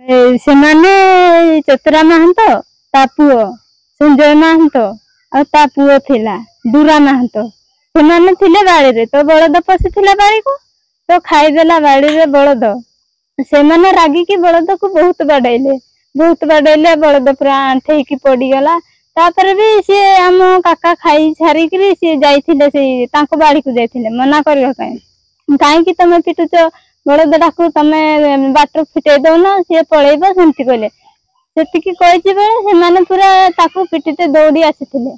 ସେମାନେ ଚତୁରା ମହାନ୍ତ, ତା ପୁଅ ସଞ୍ଜୟ ମହାନ୍ତ ଆଉ ତା ପୁଅ ଥିଲା ଦୁରା ମହାନ୍ତ, ସେମାନେ ଥିଲେ ବାଡ଼ିରେ। ତ ବଳଦ ପଶିଥିଲା ବାଡ଼ିକୁ, ତ ଖାଇଦେଲା ବାଡ଼ିରେ ବଳଦ। ସେମାନେ ରାଗିକି ବଳଦକୁ ବହୁତ ବାଡେଇଲେ, ବହୁତ ବାଡେଇଲେ, ବଳଦ ପୁରା ଆଣ୍ଠେଇକି ପଡିଗଲା। ତାପରେ ବି ସିଏ ଆମ କାକା ଖାଇ ସାରିକିରି ସିଏ ଯାଇଥିଲେ, ସେଇ ତାଙ୍କ ବାଡ଼ିକୁ ଯାଇଥିଲେ ମନା କରିବା ପାଇଁ, କାହିଁକି ତମେ ପିଟୁଛ ବଳଦଟାକୁ, ତମେ ବାଟରୁ ଫିଟେଇ ଦଉନ, ସିଏ ପଳେଇବ, ସେମିତି କହିଲେ। ସେତିକି କହିଛି ବେଳେ ସେମାନେ ପୁରା ତାକୁ ପିଟିତେ ଦୌଡି ଆସିଥିଲେ,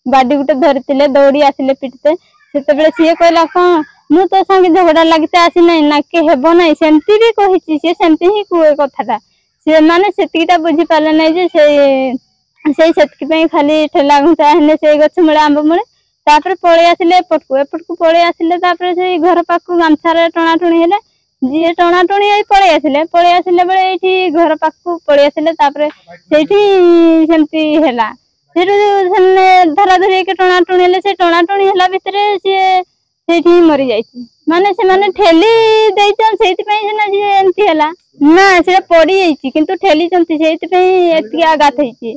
ବାଡି ଗୋଟେ ଧରିଥିଲେ, ଦୌଡି ଆସିଲେ ପିଟିତେ। ସେତେବେଳେ ସିଏ କହିଲା, କଣ ମୁଁ ତୋ ସାଙ୍ଗେ ଝଗଡା ଲାଗିତେ ଆସିନାହିଁ ନା କି ହେବ ନାହିଁ, ସେମିତି ବି କହିଛି ସିଏ, ସେମିତି ହିଁ କୁହେ କଥାଟା। ସେମାନେ ସେତିକିଟା ବୁଝିପାରିଲେ ନାହିଁ ଯେ ସେ ସେଇ ସେତିକି ପାଇଁ ଖାଲି ଠେଲା ଘୁଞ୍ଚା ହେଲେ ସେଇ ଗଛ ମୂଳେ, ଆମ୍ବ ମୂଳେ। ତାପରେ ପଳେଇ ଆସିଲେ ଏପଟକୁ, ଏପଟକୁ ପଳେଇ ଆସିଲେ। ତାପରେ ସେଇ ଘର ପାଖକୁ ଗାମଛାରେ ଟଣାଟୁଣି ହେଲେ, ଯିଏ ଟଣାଟୁଣି ହେଇ ପଳେଇ ଆସିଲେ। ପଳେଇ ଆସିଲା ବେଳେ ଏଇଠି ଘର ପାଖକୁ ପଳେଇ ଆସିଲେ, ତାପରେ ସେଇଠି ସେମିତି ହେଲା। ସେଇଠୁ ସେମାନେ ଧରାଧରି ହେଇକି ଟଣାଟୁଣି ହେଲେ। ସେ ଟଣାଟୁଣି ହେଲା ଭିତରେ ସିଏ ସେଇଠି ହିଁ ମରିଯାଇଛି। ମାନେ ସେମାନେ ଠେଲି ଦେଇଛନ୍ତି, ସେଇଥିପାଇଁ ସିନା ସିଏ ଏମିତି ହେଲା ନା। ସେଟା ପଡିଯାଇଛି କିନ୍ତୁ ଠେଲିଛନ୍ତି, ସେଇଥିପାଇଁ ଏତିକି ଆଘାତ ହେଇଛି,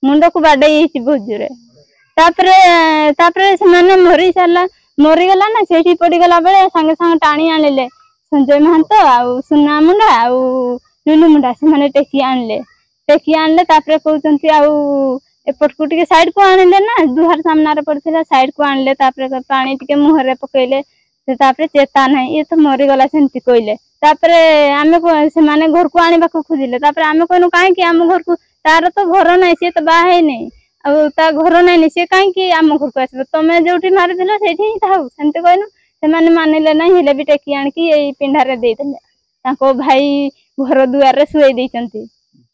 ମୁଣ୍ଡକୁ ବାଡେଇ ହେଇଛି ବହୁତ ଜୋରେ। ତାପରେ ସେମାନେ ମରି ସାରିଲା, ମରିଗଲା ନା, ସେଇଠି ପଡିଗଲା ବେଳେ ସାଙ୍ଗେ ସାଙ୍ଗେ ଟାଣି ଆଣିଲେ ସଞ୍ଜୟ ମହାନ୍ତ ଆଉ ସୁନା ମୁଣ୍ଡା ଆଉ ଲୁଲୁ ମୁଣ୍ଡା, ସେମାନେ ଟେକି ଆଣିଲେ, ଟେକି ଆଣିଲେ। ତାପରେ କହୁଛନ୍ତି ଆଉ ଏପଟକୁ ଟିକେ ସାଇଡ କୁ ଆଣିଲେ ନା, ଦୁହାର ସାମ୍ନାରେ ପଡିଥିଲା, ସାଇଡ କୁ ଆଣିଲେ। ତାପରେ ପାଣି ଟିକେ ମୁହଁରେ ପକେଇଲେ। ତାପରେ ଚେତା ନାହିଁ, ଇଏ ତ ମରିଗଲା, ସେମିତି କହିଲେ। ତାପରେ ଆମେ ସେମାନେ ଘରକୁ ଆଣିବାକୁ ଖୋଜିଲେ। ତାପରେ ଆମେ କହିଲୁ, କାହିଁକି ଆମ ଘରକୁ? ତାର ତ ଘର ନାହିଁ, ସିଏ ତ ବାହା ହେଇନି ଆଉ ତା ଘର ନାହିଁ, ସିଏ କାହିଁକି ଆମ ଘରକୁ ଆସିବ? ତମେ ଯୋଉଠି ମାରିଥିଲ ସେଇଠି ହିଁ ଥାଉ, ସେମିତି କହିଲୁ। ସେମାନେ ମାନିଲେ ନାହିଁ, ହେଲେ ବି ଟେକି ଆଣିକି ଏଇ ପିଣ୍ଡାରେ ଦେଇଦେଲେ, ତାଙ୍କ ଭାଇ ଘର ଦୁଆରରେ ଶୁଏଇ ଦେଇଛନ୍ତି।